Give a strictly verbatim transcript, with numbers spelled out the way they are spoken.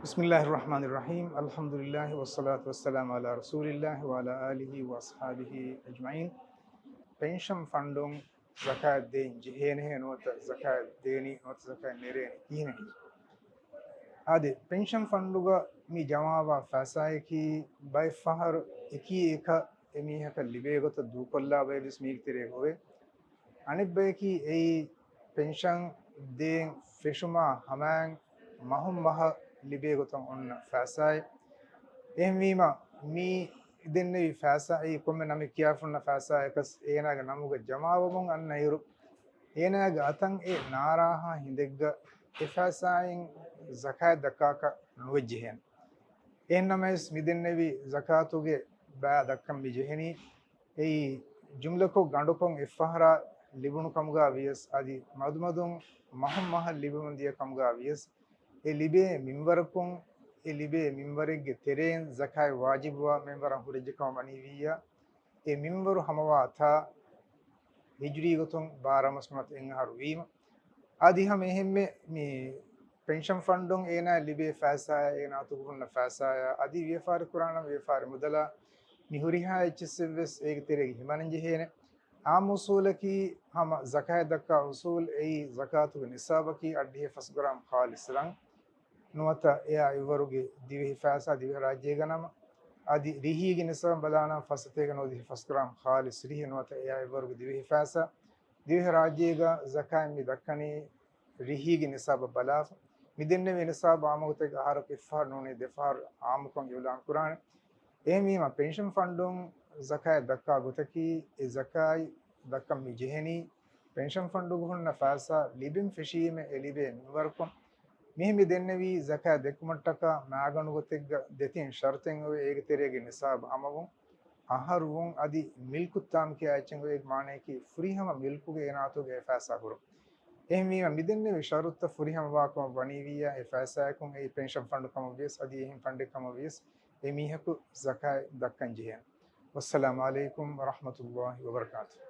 بسم الله الرحمن الرحيم. الحمد لله والصلاة والسلام على رسول الله وعلى آله وأصحابه أجمعين. ޕެންޝަން ފަންޑުން ޒަކާތް ދޭން ޖެހޭނެހޭ ނުވަތަ ޒަކާތް ދޭނީ ނުވަތަ ޒަކާތް ނެރޭނީ ކިހިނެއް؟ އާދެ، ޕެންޝަން ފަންޑުގަ މި ޖަމާވާ ފައިސާއަކީ ބައެއް ފަހަރު އެކީ އެކަށް އެމީހަކަށް ލިބޭ ގޮތަށް ދޫކޮށްލާ ބައެއް ވެސް މީގެ ތެރޭގަ އޮވޭ. އަނެއް ބަޔަކީ އެއީ ޕެންޝަން ދޭން ފެށުމާ ހަމައިން މަހުން މަހަށް ލިބޭ ގޮތަށް އޮންނަ ފައިސާއެއް. އެހެންވީމަ، މި ދެންނެވި ފައިސާ އެއީ ކޮންމެ ނަމެއް ކިޔާފަ ހުންނަ ފައިސާއަކަސް އޭނާގެ ނަމުގަ ޖަމާވަމުން އަންނައިރު، އޭނާގެ އަތަށް އެ ނާރާހާ ހިނދެއްގަ އެ ފައިސާއިން ޒަކާތް ދައްކާކަށް ނުވެއްޖެހޭނެ. އެހެންނަމަވެސް، މި ދެންނެވި ޒަކާތުގެ ބައި ދައްކަން މި ޖެހެނީ، އެއީ ޖުމްލަކޮށް ގަނޑުކޮށް އެއްފަހަރާ ލިބުނު ކަމުގަ ވިޔަސް، އަދި މަދުމަދުން މަހުން މަހަށް ލިބެމުން ދިޔަ ކަމުގަ ވިޔަސް، އެ ލިބޭ މިންވަރަކުން، އެ ލިބޭ މިންވަރެއްގެ ތެރެއިން ޒަކާތް ވާޖިބުވާ މިންވަރަށް ހުރެއްޖެ ކަމަށް ވަނީ ވިއްޔާ، އެ މިންވަރު ހަމަވާ ތާ ހިޖުރީ ގޮތުން ބާރަ މަސް ނުވަތަ އެއް އަހަރު ވީމަ. އަދި ހަމަ އެހެންމެ މި ޕެންޝަން ފަންޑުން އޭނާ ލިބޭ ފައިސާއާ، އޭނާ އަތުގަ ހުންނަ ފައިސާއާ، އަދި ވިޔަފާރި ކުރާނަމަ ވިޔަފާރި މުދަލާ، މި ހުރިހާ އެއްޗިއްސެއްވެސް އޭގެ ތެރޭގަ ހިމަނަން ޖެހޭނެ. އާއްމު އުސޫލަކީ، ހަމަ ޒަކާތް ދައްކާ އުސޫލް އެއީ، ޒަކާތުގެ ނިސާބަކީ އަށްޑިހަ ފަސް ގްރާމް ޚާލިޞް ރަން ނުވަތަ އެއާ އެއްވަރުގެ ދިވެހި ފައިސާ ދިވެހިރާއްޖޭގަ ނަމަ، އަދި ރިހީގެ ނިސާބަށް ބަލާނަމަ ފަސް ސަތޭކަ ނުވަދިހަ ފަސް ގްރާމް ޚާލިޞް ރިހި ނުވަތަ އެއާ އެއްވަރުގެ ދިވެހި ފައިސާ ދިވެހިރާއްޖޭގަ ޒަކާތް މި ދައްކަނީ ރިހީގެ ނިސާބަށް ބަލާފަ. މި ދެންނެވި ނިސާބު އާއްމުގޮތެއްގަ އަހަރަކު އެއްފަހަރު ނޫނީ ދެފަހަރު އާއްމުކޮށް އިއުލާން ކުރާނެ. އެހެންވީމަ، ޕެންޝަން ފަންޑުން ޒަކާތް ދައްކާ ގޮތަކީ، އެ ޒަކާތް ދައްކަން މި ޖެހެނީ، ޕެންޝަން ފަންޑުގަ ހުންނަ ފައިސާ ލިބެން ފެށީމަ އެ ލިބޭ މިންވަރަކުން. މިހެން މި ދެންނެވީ ޒަކާތް ދެއްކުމަށްޓަކާ މައިގަނޑު ގޮތެއްގަ ދެތިން ޝަރުތެއް އޮވޭ. އޭގެ ތެރޭގަ ނިސާބު ހަމަވުން، އަހަރުވުން އަދި މިލްކު ތާމް ކިޔާ އެއްޗެއް އޮވޭ. އޭގެ މާނަޔަކީ ފުރިހަމަ މިލްކުގަ އޭނާ އަތުގަ އެ ފައިސާ ހުރުން. އެހެންވީމަ، މި ދެންނެވި ޝަރުތުތައް ފުރިހަމަވާކަމަށް ވަނީ ވިއްޔާ، އެ ފައިސާއަކުން އެއީ ޕެންޝަން ފަންޑު ކަމަށް ވިޔަސް އަދި އެހެން ފަންޑެއް ކަމަށް ވިޔަސް އެ މީހަކު ޒަކާތް ދައްކަން ޖެހޭނެ. ވައްސަލާމް ޢަލައިކުމް ވަރަޙްމަތުﷲި ވަބަރަކާތުހު.